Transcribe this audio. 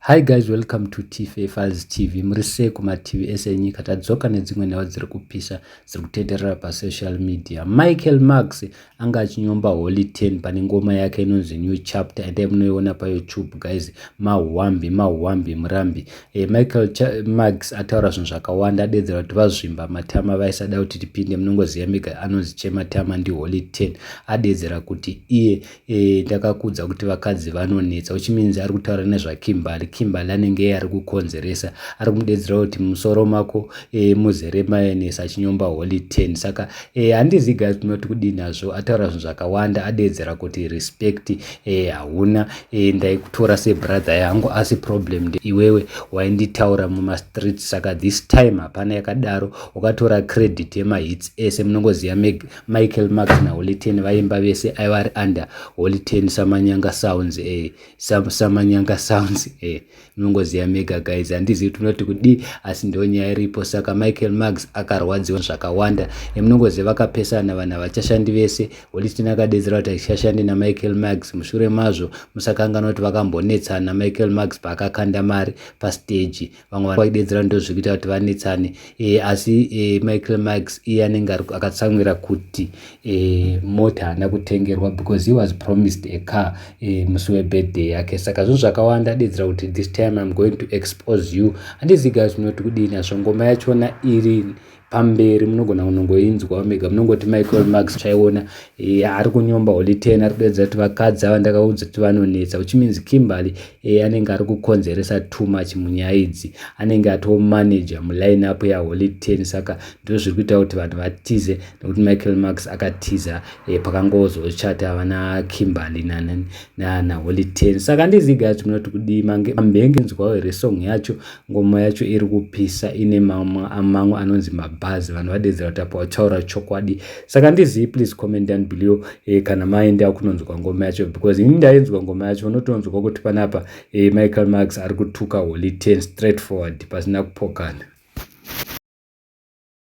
Hi guys, welcome to TFA Files TV. Muri sei kumativi ese enyika? Tadzoka nedzimwe nhau dziri kupisa dziri kutenderera pasocial media. Michael Marks anga achinyomba Holy 10 pane ngoma yake inonzi New Chapter. Endai munoiona paYouTube guys. Mahwambi, mahwambi, murambi. Michael Marks ataura zvinhu zvakawanda, adedzera kuti vazvimba matama vaisada kuti tipinde. Munongoziva mega anonzi Chematama ndiHoly 10. Adedzera kuti iye ndakakudza kuti vakadzi vanonetsa, which means ari kutaura nezvaKimberly. Kimberly anenge iye ari kukonzeresa, ari kumudedzera kuti musoro mako muzere mayonnaise, achinyomba Holy 10. Saka handizivi guys tinoti kudii nazvo. Ataura zvinhu zvakawanda, adedzera kuti respect hauna, ndaikutora sebrother yangu, asi problem iwewe wainditaura mumastreets. Saka this time hapana yakadaro, wakatora credit yemahits ese. Munongoziva Michael Marks naHoly 10 vaimba vese, aiva ari under Holy 10 Samanyanga Sounds, Samanyanga Sounds. Munongoziva mega guys, handizivi tinoti kudii, asi ndo nyaya iripo. Saka Michael Marks akarwadziwa zvakawanda. Munongoziva vakapesana, vanhu havachashandi vese. Holy 10 akadedzera kuti achashandi naMichael Marks. Mushure mazvo musakanganwa kuti vakambonetsana Michael Marks paakakanda mari pastage, vamwe vaidedzera ndozvikuita kuti vanetsane. Asi Michael Marks iye anenge akatsamwira kuti mota haana kutengerwa because he was promised a car musi webirthday yake. Saka zvinhu zvakawanda, adedzera kuti this time I'm going to expose you. Handizivi guys munoti kudini nazvo. Ngoma yachona iri pamberi, munogona kunongoinzwa mega. Munongoti Michael Marks, chaiona ari kunyomba Holy 10, ari kudedza kuti vakadzi ava ndakaudza kuti vanonetsa, which means Kimberly anenge ari kukonzeresa too much munyaya idzi, anenge atomanager muline up yaHoly 10. Saka ndo zviri kuita kuti vanhu vatize, nekuti Michael Marks akatiza pakangozochata vana Kimberly naHoly 10. Saka handizivi guys munoti kudii. Mambenge nzwawo here song yacho? Ngoma yacho iri kupisa, ine mamwe anonzi mabhazi. Vanhu vadedzera kuti apa wataura chokwadi. Saka handizivi, please comment down below kana maenda kunonzwa ngoma yacho, because ini ndainzwa ngoma yacho, unotonzwa kuti panapa Michael Marks ari kutuka Holy 10 straight forward pasina kupokana.